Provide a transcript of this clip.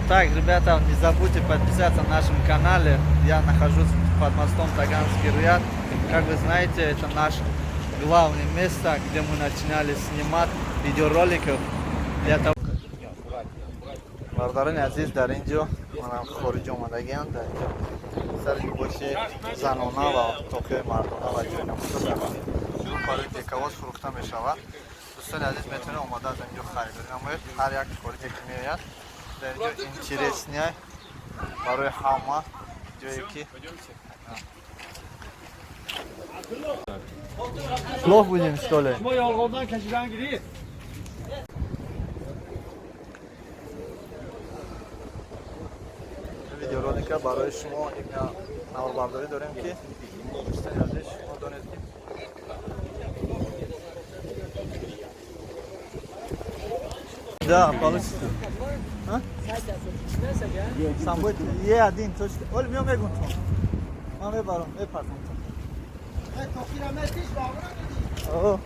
Так, ребята, не забудьте подписаться на нашем канале. Я нахожусь под мостом Таганский ряд. Как вы знаете, это наш главное место, где мы начинали снимать видеороликов для того. Бародарони азиз, дар ин ҷо манам хориҷ омадагиам. Дар ин ҷо сари либоси занона ва тоқиҳои мардона ва ҷойнамоза дар барои бекавоз фурӯхта мешавад. Дӯстони азиз, метавонед омода аз ин ҷо харидорӣ намоед. Ҳар як хориҷе ки меояд, дар ин ҷо интересный барои ҳама ҷое ки плов будем, что ли? Мо ялғондан кашидан гирифт. Видеоролика барои шумо наворбардорӣ дорем, ки, дӯстони азиз, шумо донед, ки да, получится. А? Сам будет е один точка. Оли миём, мегум тун. Ман мебарам, мепартам тун. О.